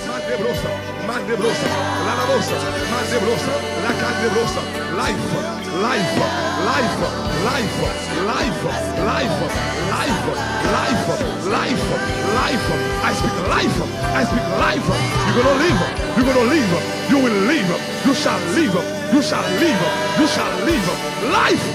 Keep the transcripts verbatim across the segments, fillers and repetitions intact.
Mandebrosa, mandebrosa, lalabrosa, mandebrosa, lakandebrosa. Life, life, life, life, life, life, life, life, life, life. I speak life, I speak life. You're gonna live, you're gonna live, you will live, you shall live, you shall live, you shall live. Life,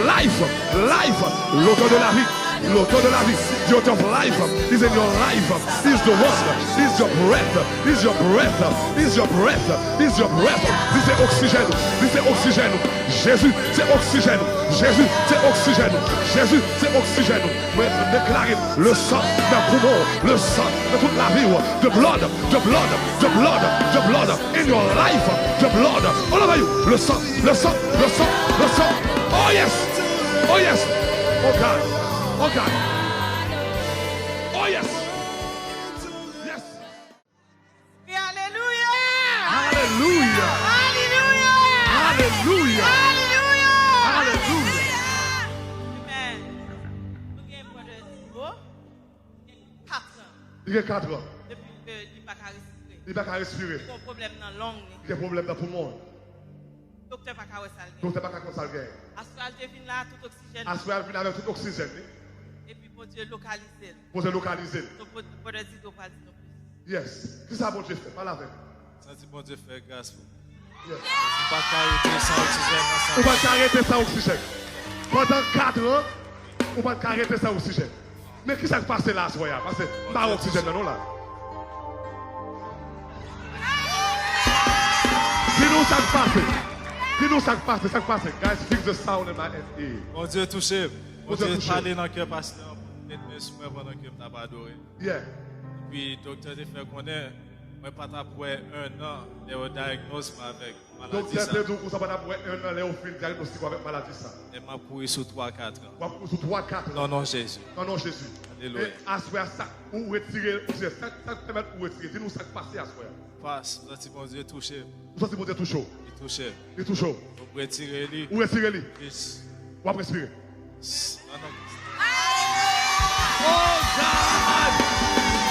life, life. L'auteur de la vie, l'auteur de la vie, the author of life is in your life. Is the one, is your breath, is your breath, is your breath, is your breath. Li se oksijèn ou, li se oksijèn ou. Jezi se oksijèn ou, Jezi se oksijèn ou, Jezi se oksijèn ou. Mwen deklare le san nan poumon, le san nan tout lavi w. The blood, the blood, the blood, the blood in your life, the blood all over you. Le san, le san, le san, le san. Oh yes, oh yes, oh God, oh God. Oh yes. Yes. Alelouya! Alelouya! Alelouya! Alelouya! Alelouya! Amen. Nou gen brother Zibo, li gen kat an. Li gen kat an. Depi ke li pa ka respire. Li pa ka respire. Li gen pwoblèm nan long li. Li gen pwoblèm nan poumon. Doktè pa ka wè sa l genyen. Doktè pa ka konn sa l genyen. Aswè a l te vin la, tout oksijèn li. Aswè a l vin avèk tout oksijèn li. Epi Bondye lokalize l. Bondye lokalize l. So, Bondye di nou pral di nou plis. Yes. Kisa Bondye fè? Pale avè m. Sa di Bondye fè gras pou. Yes. Ou pa ka rete san oksijèn ansanm. Ou pa ka rete san oksijèn. Pandan kat an, ou pa ka rete san oksijèn. Men kisa k pase la aswè a? Paske m pa wè oksijèn nan non la. Di nou sa k pase. Di nou sa k pase, sa k pase. Guys, fix the sound in my ear. Bondye touche m. Bondye Bondye touche m. Pale nan kè pastè an pou l tete sou mwen pandan ke m t ap adore. Yeah. Epi doktè te fè konnen mwen pa t ap wè en an lè yo dyagnose mwen avèk maladi sa. Doktè te di w konsa pa t ap wè en an lè yo fin dyagnostike w avèk maladi sa. E m ap kouri sou twa kat an. W ap kouri sou twa kat an. Nan non Jezi. Nan non Jezi. Alelouya. E aswè a sa, ou retire, ou se sa, sa k pèmèt ou retire. Di nou sa k pase aswè a. Pas, m santi Bondye touche m. Ou santi Bondye touche w. Li touche m. Li touche w. Ou retire li. Ou retire li. Yes. W ap respire. Oh God!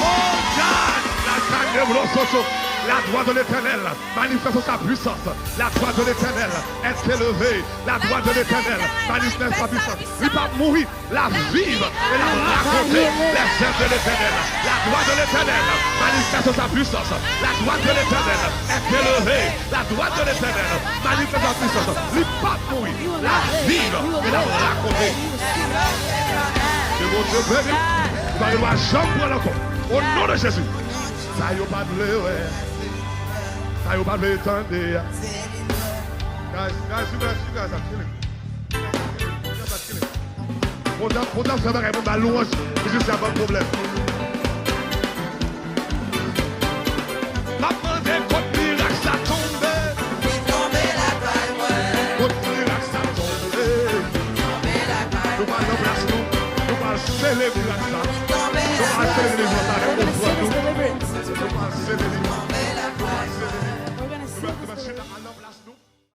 Oh God! La carne brososo. La gloire de l'Éternel manifeste sa puissance. La gloire de l'Éternel est élevée. La gloire de l'Éternel manifeste sa puissance. Li p ap mouri. La vive et la raconter les œuvres de l'Éternel. La gloire de l'Éternel manifeste sa puissance. La gloire de l'Éternel est élevée. La gloire de l'Éternel manifeste sa puissance. Li p ap mouri. La vive et la raconter. Ke Bondye beni. Ou pa gen dwa janm pran l ankò. Au nom de Jésus. Sa yo pa t vle wè. Sa yo pa t vle tande. Guys, guys, you guys, you guys are killing me. Bondye, Bondye ap fè bagay pou m ba l lwanj, mizisyen ap ban m pwoblèm. M ap mande kot mirak sa tonbe. Li tonbe lakay mwen. Kot mirak sa tonbe. Li tonbe lakay mwen. Nou pral nan plas nou. Nou pral sele mirak sa. Li tonbe lakay mwen. Nou pral sele delivrans avèk ofrann nou. Nou pral sele li. Nou pral sele li. Nou pral chita nan plas nou.